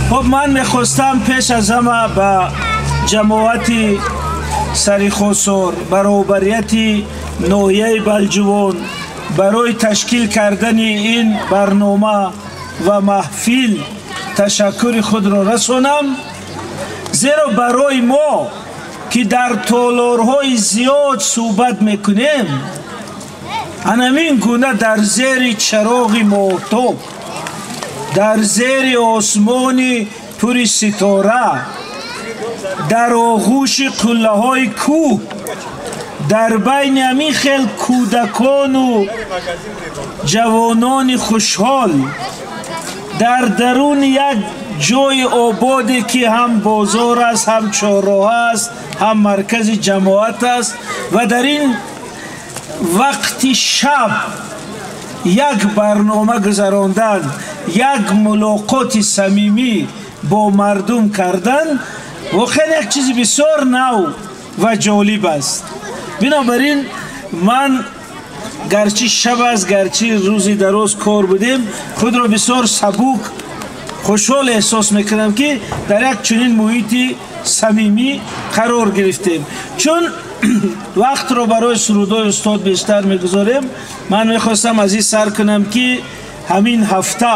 Хуб, ман мехостам пеш аз ҳама ба ҷамоати Сарихосор, баробарияти ноҳияи Балҷувон барои ташкил кардани ин барнома ва маҳфил ташаккури худро расонам, зеро барои мо ки дар толорҳои зиёд суҳбат мекунем, анамин гуна дар зери чароғи моҳтоб, дар зери осмони пури ситора, дар оғӯши қуллаҳои кӯҳ, дар байни ҳамин хел кӯдакону ҷавонони хушҳол, дар даруни як ҷои ободе ки ҳам бозор аст, ҳам чорроҳ аст, ҳам маркази ҷамоат аст ва дар ин вақти шаб як барнома гузарондан, як мулоқоти самимӣ бо мардум кардан воқеан як чизи бисёр нав ва ҷолиб аст. Бинобар ин ман гарчи шаб аст, гарчи рӯзи дароз кор будем, худро бисёр сабук, хушҳол эҳсос мекунам, ки дар як чунин муҳити самимӣ қарор гирифтем. Чун вақтро барои сурудҳои устод бештар мегузорем, ман мехостам аз ин сар кунам, ки ҳамин ҳафта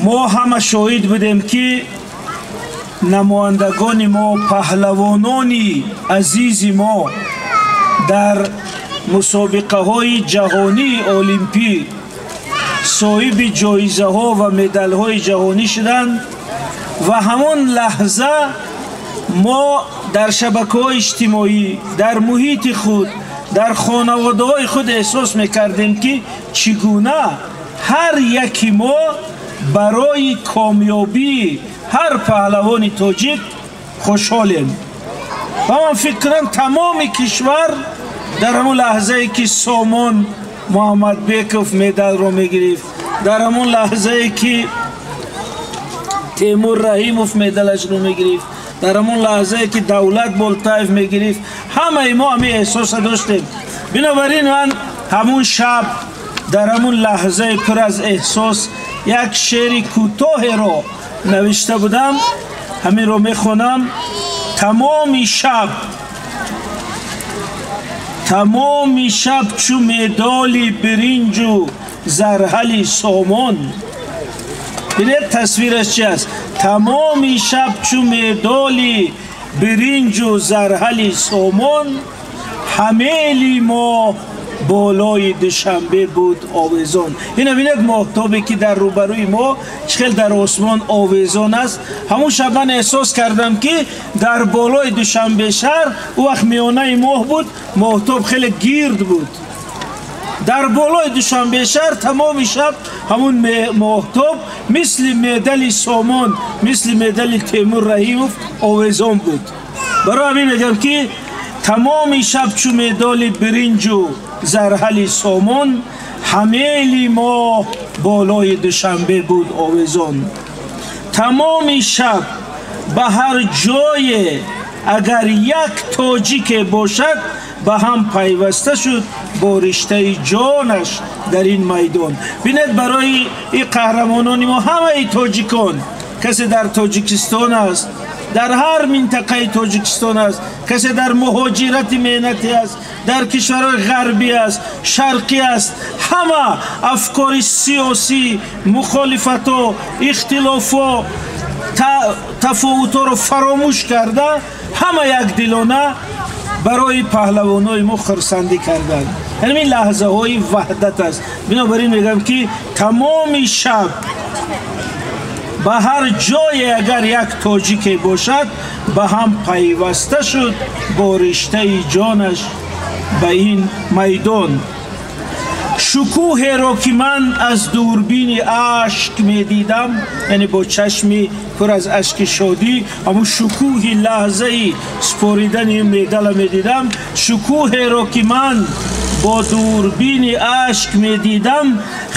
мо ҳама шоҳид будем, ки намояндагони мо, паҳлавонони азизи мо дар мусобиқаҳои ҷаҳонии олимпӣ соҳиби ҷоизаҳо ва медалҳои ҷаҳонӣ шуданд ва ҳамон лаҳза мо дар шабакаҳои иҷтимоӣ, дар муҳити худ, дар хонаводаҳои худ эҳсос мекардем, ки чӣ гуна ҳар яки мо барои комёбии ҳар паҳлавони тоҷик хушҳолем. Ва ман фикр кунам, тамоми кишвар дар ҳамон лаҳзае ки Сомон Муҳаммадбеков медалро мегирифт, дар ҳамон лаҳзае ки Темур Раҳимов медалашро мегирифт, дар ҳамон лаҳзае ки Давлат Болтаев мегирифт, ҳамаи мо ҳамин эҳсоса доштем. Бинобар ин ман ҳамун шаб дар ҳамун лаҳзаи пур аз эҳсос як шеъри кӯтоҳеро навишта будам, ҳаминро мехонам. Тамоми шаб, тамоми шаб чу медоли биринҷу зарҳали сомон. Бинед, тасвираш чи аст? Тамоми шаб чу медоли биринҷу зарҳали сомон, ҳамели моҳ болои Душанбе буд овезон. Ина бинед, моҳтобе ки дар рӯбарӯи мо чӣ хел дар осмон овезон аст. Ҳамун шаб ман эҳсос кардам, ки дар болои Душанбе шаҳр, ӯ вақт миёнаи моҳ буд, моҳтоб хеле гирд буд, дар болои Душанбе шаҳр тамоми шаб ҳамун моҳтоб мисли медали Сомон, мисли медали Темур Раҳимов овезон буд. Барои ҳамин мегӯям, ки тамоми шаб чу медоли биринҷу зарҳали сомон, ҳамели моҳ болои Душанбе буд овезон. Тамоми шаб ба ҳар ҷое агар як тоҷике бошад, ба ҳам пайваста шуд бо риштаи ҷонаш дар ин майдон. Бинед, барои ин қаҳрамонони мо ҳамаи тоҷикон, касе дар Тоҷикистон аст, дар ҳар минтақаи Тоҷикистон аст, касе дар муҳоҷирати меҳнатӣ аст, дар кишварҳои ғарбӣ аст, шарқӣ аст, ҳама афкори сиёсӣ, мухолифатҳо, ихтилофҳо, тафовутҳоро фаромӯш карда, ҳама якдилона барои паҳлавонои мо хурсандӣ карданд. Ҳамин лаҳзаҳои ваҳдат аст. Бинобар ин мегӯям, ки тамоми шаб ба ҳар ҷое агар як тоҷике бошад, ба ҳам пайваста шуд бо риштаи ҷонаш ба ин майдон. Шукӯҳеро ки ман аз дурбини ашк медидам, яъне бо чашми пур аз ашки шодӣ ҳамун шукӯҳи лаҳзаи споридани медала медидам, шукӯҳеро ки ман бо дурбини ашк медидам,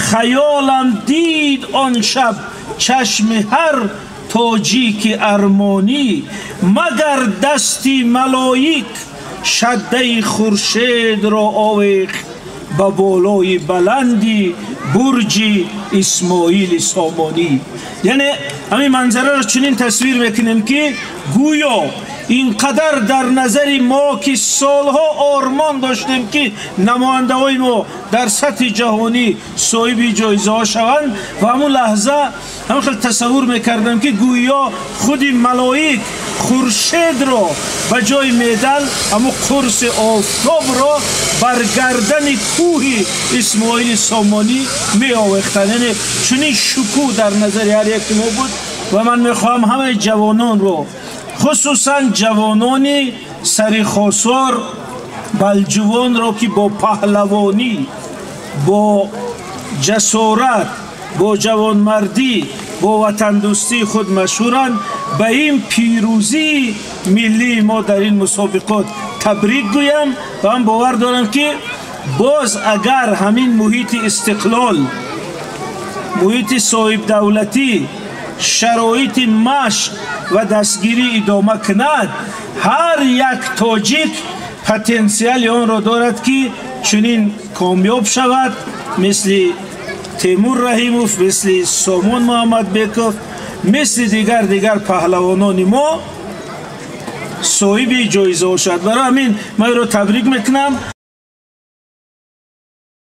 хаёлам дид он шаб чашми ҳар тоҷики армонӣ, магар дасти малоик шаддаи хуршедро овехт ба болои баланди бурҷи Исмоили Сомонӣ. Яъне ҳамин манзараро чунин тасвир мекунем, ки гӯё инқадар дар назари мо, ки солҳо ормон доштем, ки намояндаҳои мо дар сатҳи ҷаҳонӣ соҳиби ҷоизаҳо шаванд, ва ҳамун лаҳза ҳамин хел тасаввур мекардам, ки гӯё худи малоик хуршедро ба ҷои медал ҳамун қурси офтобро бар гардани кӯҳи Исмоили Сомонӣ меовехтанд. Яъне чунин шукӯҳ дар назари ҳар яки мо буд. Ва ман мехоҳам ҳамаи ҷавононро, хусусан ҷавонони сарихосор балҷувонро, ки бо паҳлавонӣ, бо ҷасорат, бо ҷавонмардӣ, бо ватандӯстии худ машҳуранд, ба ин пирӯзии миллии мо дар ин мусобиқот табрик гӯям. Ва ман бовар дорам, ки боз агар ҳамин муҳити истиқлол, муҳити соҳибдавлатӣ, шароити машқ ва дастгирӣ идома кунад, ҳар як тоҷик потенсиали онро дорад, ки чунин комёб шавад, мисли Темур Раҳимов, мисли Сомон Муҳаммадбеков, мисли дигар паҳлавонони мо соҳиби ҷоизаҳо шавад. Барои ҳамин ман иро табрик мекунам.